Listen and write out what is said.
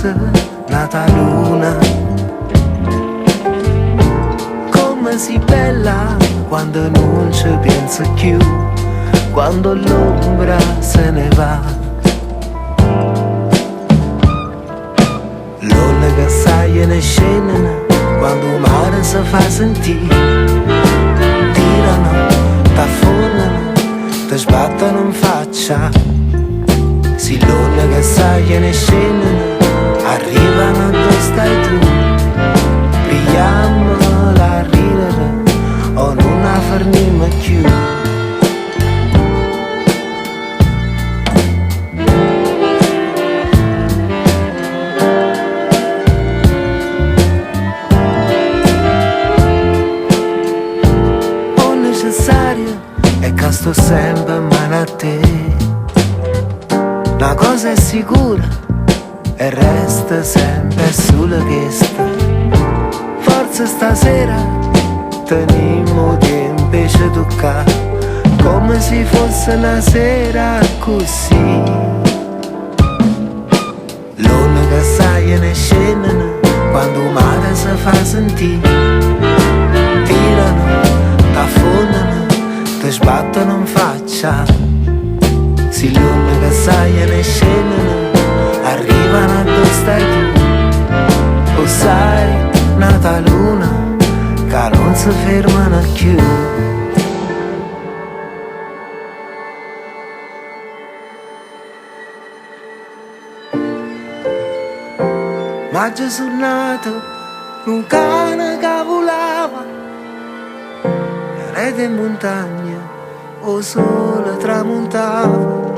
fosse n'ata luna. Comme si bella quando nun ce pienze cchiù, quando l'ombra se ne va. L'onne che saglieno e scenneno quando 'o mare se fa sentì. Tirano, t'affonnano, te sbattono 'nfaccia. Si l'onne che saglieno e scenneno arrivano addò stai tu. Pigliammola a ridere o nun 'a fernimmo cchiù. O necessario è ca sto sempe 'mmano a te. Na cosa è sicura e resta sempe sulo chesta. Forse stasera tenimmo 'o tiempo 'e ce tuccà comme si fosse na sera accussì. L'onne che saglieno e scenneno quando 'o mare se fa sentì. Tirano, t'affonnano, te sbattono 'nfaccia. Si l'onne che saglieno e scenneno arrivano addò stai tu. 'O sai, n'ata luna ca nun se fermano cchiù. M'aggio sunnato nu cane ca vulava e aret' 'e muntagne 'o sole tramuntava.